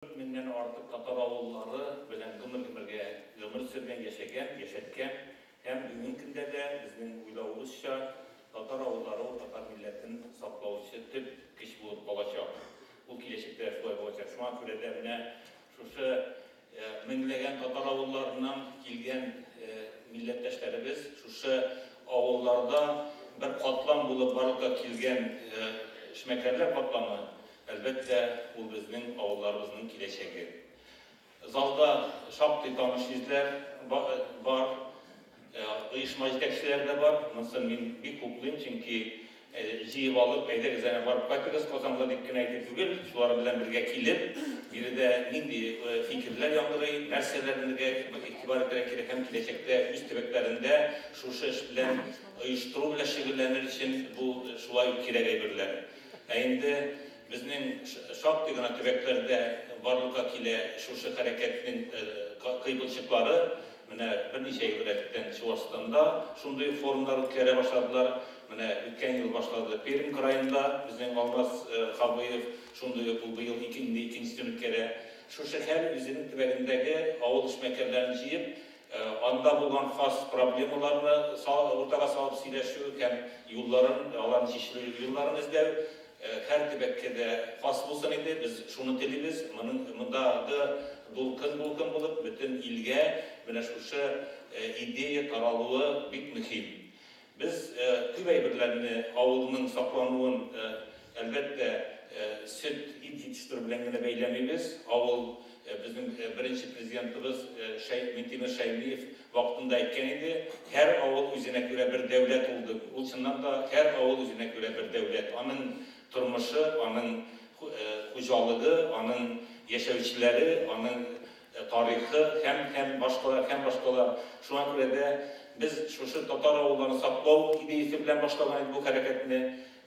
Меңнән артык татар авыллары белән гомер-гомергә гомер сөргән, яшәгән, яшәткән һәм бүгенге көндә дә, безнең уйлавыбызча, татар авыллары ул татар милләтен саклаучы төп көч булып калачак. Ул киләчәктә дә шулай булачак. Шуңа күрә дә менә шушы меңләгән татар авылларыннан килгән милләттәшләребез, шушы авылларда бер катлам булып барлыкка килгән эшмәкәрләр катламы, Әлбәттә, ул безнең авылларыбызның киләчәге. Залда шактый таныш йөзләр бар, оешма җитәкчеләре дә бар. Монысын мин бик хуплыйм, чөнки җыеп алып, әйдәгез әнә барып кайтыгыз Казанга дип кенә әйтү түгел, шулар белән бергә килеп, биредә нинди фикерләр яңгырый, нәрсәләргә игътибар итәргә кирәк һәм киләчәктә үз төбәкләрендә шушы эш белән оештыру белән шөгыльләнер өчен бу шулай ук кирәк әйберләр. Ә инде безнең шактый гына төбәкләрдә барлыкка килә шушы хәрәкәтнең кыйбылчыклары. Менә берничә ел рәттән Чуашстанда шундый форумнар үткәрә башладылар. Менә үткән ел башлады Пермь краенда безнең Алмаз Хабыев шундый ук, ул быел инде икенчесен үткәрә. Шушы һәр үзенең төбәгендәге авыл эшмәкәрләрен җыеп, Анда булган хас проблемаларны уртага салып сөйләшү һәм юлларын, аларның чишелү юлларын эзләү һәр төбәккә дә хас булсын иде. Без шуны телибез. Моның мондагы дулкын-дулкын булып бөтен илгә менә шушы идея таралуы бик мөһим. Без күп әйберләрне, авылның саклануын, әлбәттә, сөт, ит җитештерү белән генә бәйләмибез. Авыл, безнең беренче президентыбыз Минтимер Шәймиев вакытында әйткән иде, һәр авыл үзенә күрә бер дәүләт ул дип. Ул чыннан да һәр авыл үзенә күрә бер дәүләт. Аның тормышы, аның хуҗалыгы, аның яшәүчеләре, аның тарихы һәм һәм башкалар, һәм башкалар. Шуңа күрә дә без шушы татар авылларын саклау идеясе белән башлаган идек бу хәрәкәтне.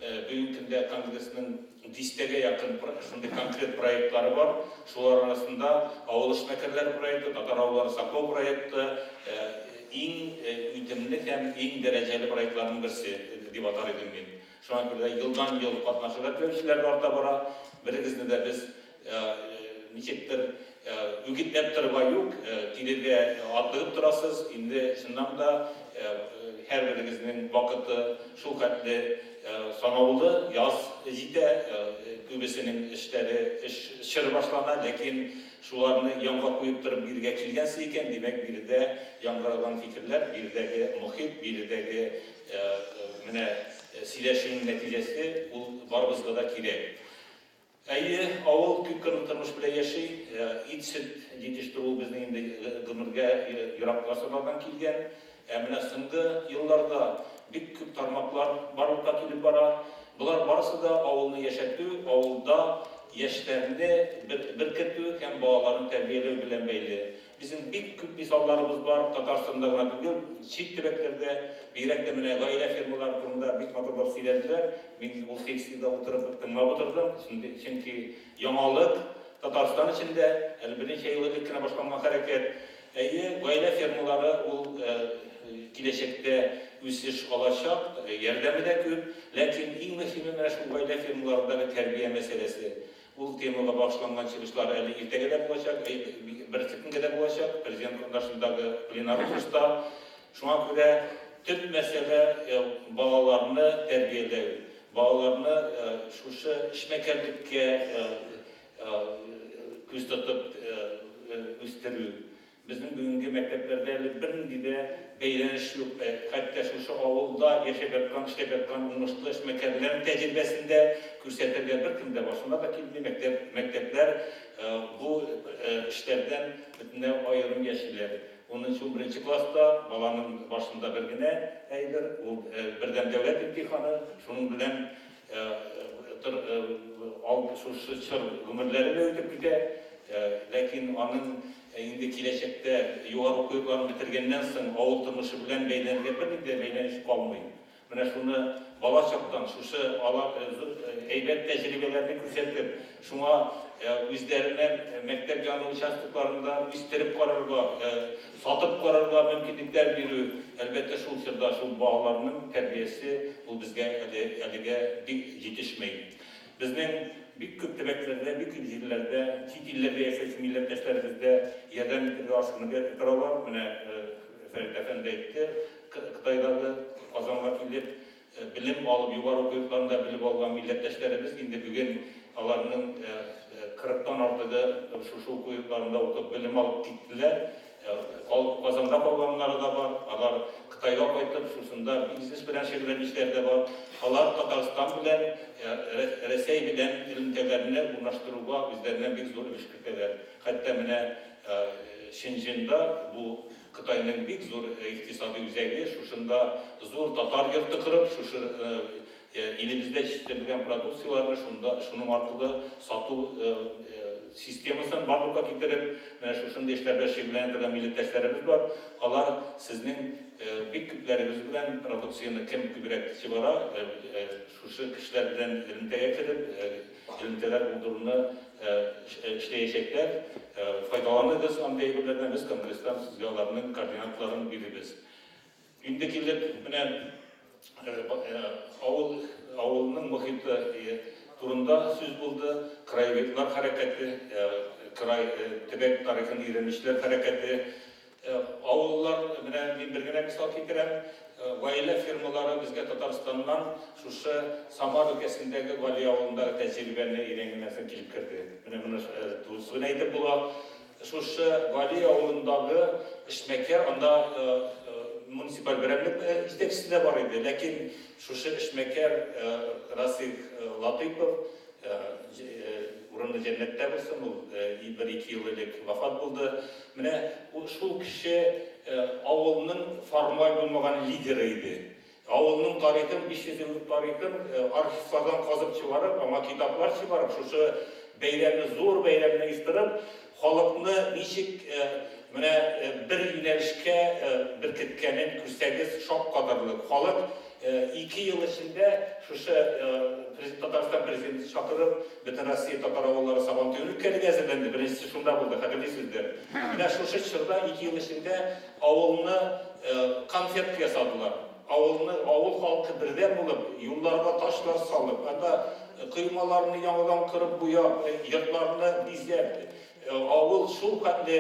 Бүгенге көндә Конгрессның дистәгә якын шундый конкрет проектлары бар. Шулар арасында Авыл эшмәкәрләре проекты, Татар авылларын саклау проекты иң үтемле һәм иң дәрәҗәле проектларның берсе дип атар идем мин. Шуңа күрә дә елдан-ел катнашырга теләүчеләр дә арта бара. Берегезне дә без ничектер үгетләп торырга юк, килергә атлыгып торасыз. Инде чыннан да һәрберегезнең вакыты шул хәтле санаулы, яз җитә, күбесенең эшләре, эш чоры башлана, ләкин шуларны янга куеп торып бирегә килгәнсез икән, димәк, биредә яңгыраган фикерләр, биредәге мохит, биредәге менә сөйләшүнең нәтиҗәсе ул барыбызга да кирәк. Әйе, авыл күп көнлек тормыш белән яши. Ит-сөт җитештерү ул безнең инде гомергә ерак гасырлардан килгән. Ә менә соңгы елларда бик күп тармаклар барлыкка килеп бара. Болар барысы да авылны яшәтү, авылда яшьләрне беркетү һәм балаларны тәрбияләү белән бәйле. Безнең бик күп мисалларыбыз бар, Татарстанда гына түгел, чит төбәкләрдә, бигрәк тә менә гаилә фермалары турында бик матурлап сөйләделәр. Мин ул секциядә утырып тыңлап утырдым, чөнки яңалык, Татарстан өчен дә, әле берничә ел элек кенә башланган хәрәкәт. Әйе, гаилә фермалары ул киләчәктә үсеш алачак, ярдәме дә күп, ләкин иң мөһиме менә шул гаилә фермаларындагы тәрбия мәсьәләсе. Ул темага багышланган чыгышлар әле иртәгә дә булачак, берсекөнгә дә булачак, Президент катнашындагы пленар утырышта. Шуңа күрә төп мәсьәлә, балаларны тәрбияләү, балаларны шушы эшмәкәрлеккә күз тотып үстерү. Безнең бүгенге мәктәпләрдә әле бернинди дә бәйләнеш юк. Хәтта шушы авылда яшәп яткан, эшләп яткан уңышлы эшмәкәрләрнең тәҗрибәсен дә күрсәтергә беркем дә башына да килми. Мәктәп, мәктәпләр бу эшләрдән бөтенләй аерым яшиләр. Унынчы, унберенче класста баланың башында бер генә әйбер, ул бердәм дәүләт имтиханы. Шуның белән шушы чор гомерләре дә үтеп китә. Ләкин аның инде киләчәктә югары уку йортларын бетергәннән соң авыл тормышы белән бәйләнергә бернинди дә бәйләнеш калмый. Менә шуны бала чактан шушы алар әйбәт тәҗрибәләрне күрсәтеп, шуңа үзләренә мәктәп яны участокларында үстереп карарга, сатып карарга мөмкинлекләр бирү, әлбәттә, шул чорда шул балаларның тәрбиясе ул безгә әле әлегә бик җитешми. Безнең. бик күп төбәкләрдә, бик күп җирләрдә, чит илләрдә яшәүче милләттәшләребез дә ярдәм итәргә ашкынып торалар. Менә Фәрит әфәнде әйтте, Кытайдагы Казанга килеп, белем алып, югары уку йортларында белем алган милләттәшләребез инде бүген аларның 40-тан артыгы шушы уку йортларында укып белем алып киттеләр. Казанда калганнары да бар, алар Кытайга кайтып, шушында бизнес белән шөгыльләнүчеләр дә бар. Алар Татарстан белән, Рәсәй белән элемтәләрне урнаштыруга үзләреннән бик зур өлеш кертәләр. Хәтта менә Шэньчжэньда бу Кытайның бик зур икътисадый үзәге, шушында зур татар йорты корып, шушы илебездә җитештерелгән продукцияләрне шунда, шуның аркылы сату системасын барлыкка китереп, менә шушындый эшләр белән шөгыльләнә торган милләттәшләребез бар. Алар сезнең бик күпләрегез белән продукцияне кем күбрәк чыгара, шушы кешеләр белән элемтәгә кереп, элемтәләр булдыруны эшләячәкләр. Файдаланыгыз андый әйберләрдән, без конгресстан сезгә аларның координатларын бирербез. Инде килеп, менә авыл, авылның мохиты турында сүз булды, краеведлар хәрәкәте, край, төбәк тарихын өйрәнүчеләр хәрәкәте. Авыллар, менә мин бер генә мисал китерәм, гаилә фермалары безгә Татарстаннан шушы Самар өлкәсендәге Гали авылындагы тәҗрибәне өйрәнгәннән соң килеп керде. Менә моны турысын гына әйтеп була. Шушы Гали авылындагы эшмәкәр, анда муниципаль берәмлек җитәкчесе дә бар иде, ләкин шушы эшмәкәр Расих Латыйпов, урыны җәннәттә булсын, ул бер-ике ел элек вафат булды. Менә шул кеше авылның формаль булмаган лидеры иде. Авылның тарихын, 500 еллык тарихын архивлардан казып чыгарып, аңа китаплар чыгарып, шушы бәйрәмне, зур бәйрәмне оештырып, халыкны ничек менә бер юнәлешкә беркеткәнен күрсәгез, шаккатырлык. Халык 2 ел эчендә шушы Татарстан президенты чакырып, Бөтенроссия татар авыллары Сабантуен үткәрергә әзерләнде. Беренчесе шунда булды, хәтерлисездер. Менә шушы чорда 2 ел эчендә авылны конфетка ясадылар. Авылны, авыл халкы бердәм булып, юлларга ташлар салып, анда коймаларны яңадан корып буяп, йортларны бизәп, авыл шул хәтле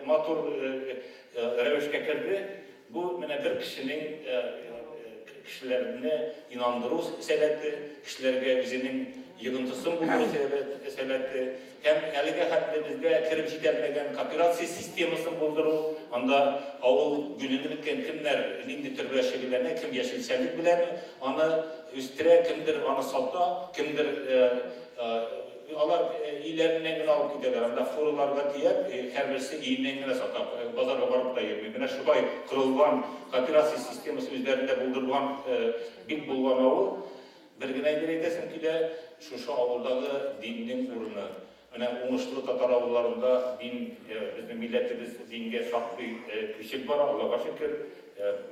матур рәвешкә керде. Бу менә бер кешенең кешеләрне инандыру сәләте, кешеләргә үзенең йогынтысын булдыру сәләте һәм әлегә хәтле безгә кереп җитәлмәгән кооперация системасын булдыру, анда авыл бүленеп беткән, кемнәр нинди төр белән шөгыльләнә, кем яшелчәлек белән аны үстерә, кемдер аны сата, кемдер алар өйләреннән генә алып китәләр, анда фураларга төяп, һәрберсе өеннән генә сата, базарга барып та йөрми. Менә шулай корылган кооперация системасы үзләрендә булдырылган бик булган авыл. Бер генә әйбер әйтәсем килә, шушы авылдагы диннең урыны. Менә уңышлы татар авылларында дин, безнең милләтебез дингә шактый күчеп бара, Аллага шөкер.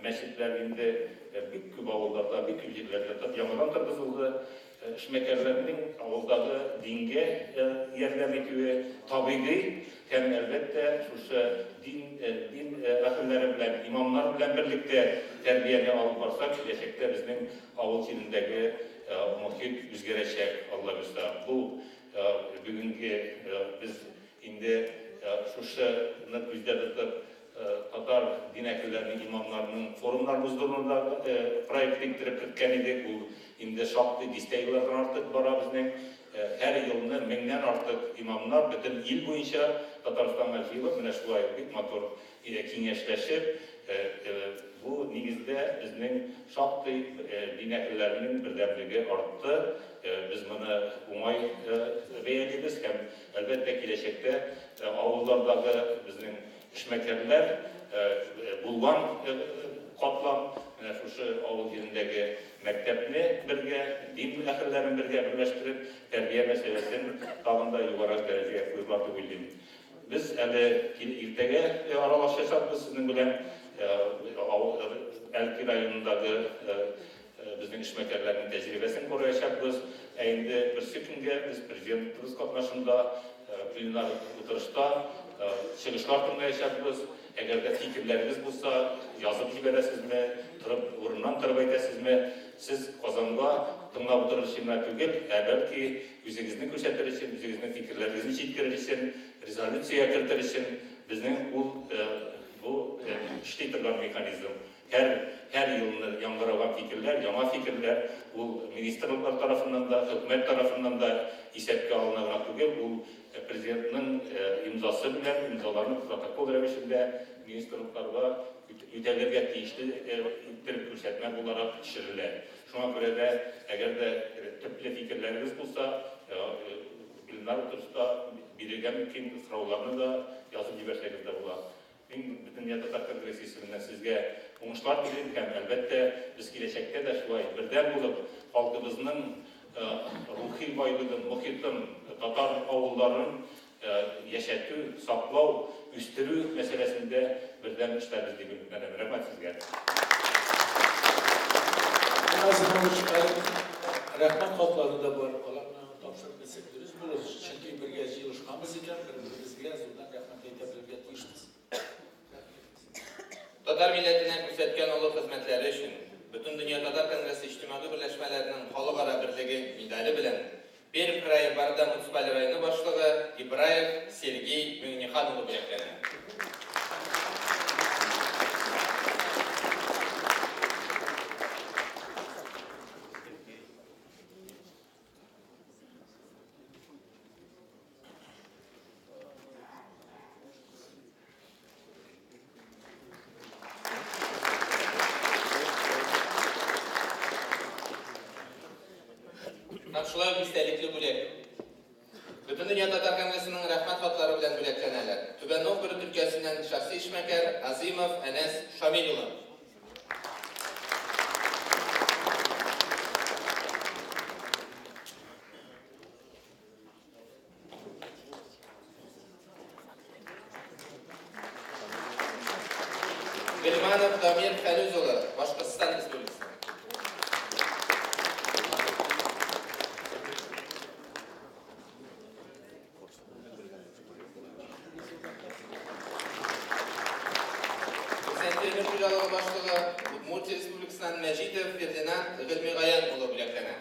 Мәчетләр инде бик күп авылларда, бик күп җирләрдә яңадан торгызылды. Эшмәкәрләрнең авылдагы дингә ярдәм итүе табигый һәм, әлбәттә, шушы дин дин әһелләре белән, имамнар белән берлектә тәрбияне алып барсак, киләчәктә безнең авыл җирендәге мохит үзгәрәчәк, Алла бирса. Бу бүгенге без инде шушыны күздә тотып, татар дин әһелләренең, имамнарының форумнарын уздыруны да проект иттереп керткән идек. Ул инде шактый дистә еллардан артык бара безнең. Һәр елны меңнән артык имамнар бөтен ил буенча Татарстанга җыелып, менә шулай бик матур киңәшләшеп, бу нигездә безнең шактый дин әһелләренең бердәмлеге артты. Без моны уңай бәялибез һәм, әлбәттә, киләчәктә авыллардагы безнең эшмәкәрләр булган катлам, менә шушы авыл җирендәге мәктәпне бергә, дин әһелләрен бергә берләштереп, тәрбия мәсьәләсен тагын да югарырак дәрәҗәгә куерлар дип уйлыйм. Без әле иртәгә аралашачакбыз сезнең белән, Әлки районындагы безнең эшмәкәрләрнең тәҗрибәсен караячакбыз. Ә инде берсе көнгә без президентыбыз катнашында пленар утырышта чыгышлар тыңлаячакбыз. Әгәр дә фикерләрегез булса, язып җибәрәсезме, торып, урыннан торып әйтәсезме, сез Казанга тыңлап утырыр өчен генә түгел, ә бәлки үзегезне күрсәтер өчен, үзегезнең фикерләрегезне җиткерер өчен, резолюция кертер өчен безнең ул бу эшли торган механизм. Һәр һәр елны яңгыраган фикерләр, яңа фикерләр ул министрлыклар тарафыннан да, хөкүмәт тарафыннан да исәпкә алына гына түгел, ул президентның имзасы белән имзаланып протокол рәвешендә министрлыкларга үтәлергә тиешле иттереп күрсәтмә буларак төшерелә. Шуңа күрә дә, әгәр дә төпле фикерләрегез булса, пленар утырышта бирергә мөмкин, сорауларны да язып җибәрсәгез дә була. Мин Бөтендөнья татар конгрессы исеменнән сезгә уңышлар телим һәм, әлбәттә, без киләчәктә дә шулай бердәм булып, халкыбызның рухи байлыгын, мохитын, татар авылларын яшәтү, саклау, үстерү мәсьәләсендә бердәм эшләрбез дип өметләнәм. Рәхмәт сезгә. Рәхмәт хатлары да бар, аларны тапшырып китсәк дөрес булыр, чөнки бергә җыелышканбыз икән, бер-беребезгә зурдан рәхмәт әйтә белергә тиешбез. Татар милләтенә күрсәткән олы хезмәтләре өчен Бөтендөнья татар конгрессы иҗтимагый берләшмәләренең халыкара берлеге медале белән Пермь крае Барда муниципаль районы башлыгы Ибраев Сергей Миңнехан улы бүләкләнә. Һәм шулай ук истәлекле бүләк. Бөтендөнья татар конгрессының рәхмәт хатлары белән бүләкләнәләр. Түбән Новгород өлкәсеннән шәхси эшмәкәр Азимов Әнәс Шамил улы. Гыйльманов Дамир Фәнүз улы, Башкортстан Республикасы. Үзән фермер хуҗалыгы башлыгы, Удмуртия Республикасыннан Мәҗитов Фердинанд Гыйльмигаян улы бүләкләнә.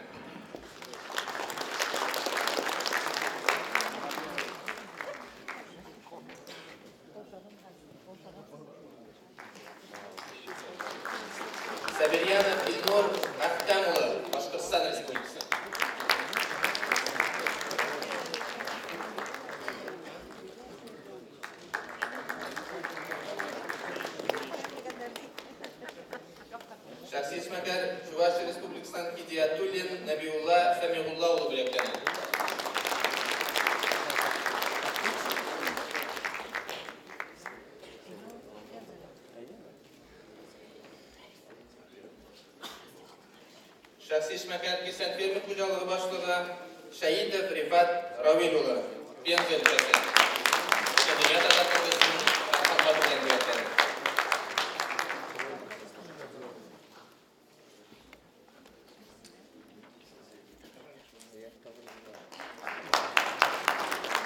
Сабирьянов Илнур Әхтәм улы, Башкортстан Республикасы. Шәхси эшмәкәр Чувашия Республикасыннан Хидиятуллин Нәбиулла Сәмигулла улы бүләкләнә. Шәхси эшмәкәр Кирсән фермер хуҗалыгы башлыгы Шәитов Рифат Равил улы, Пенза өлкәсе.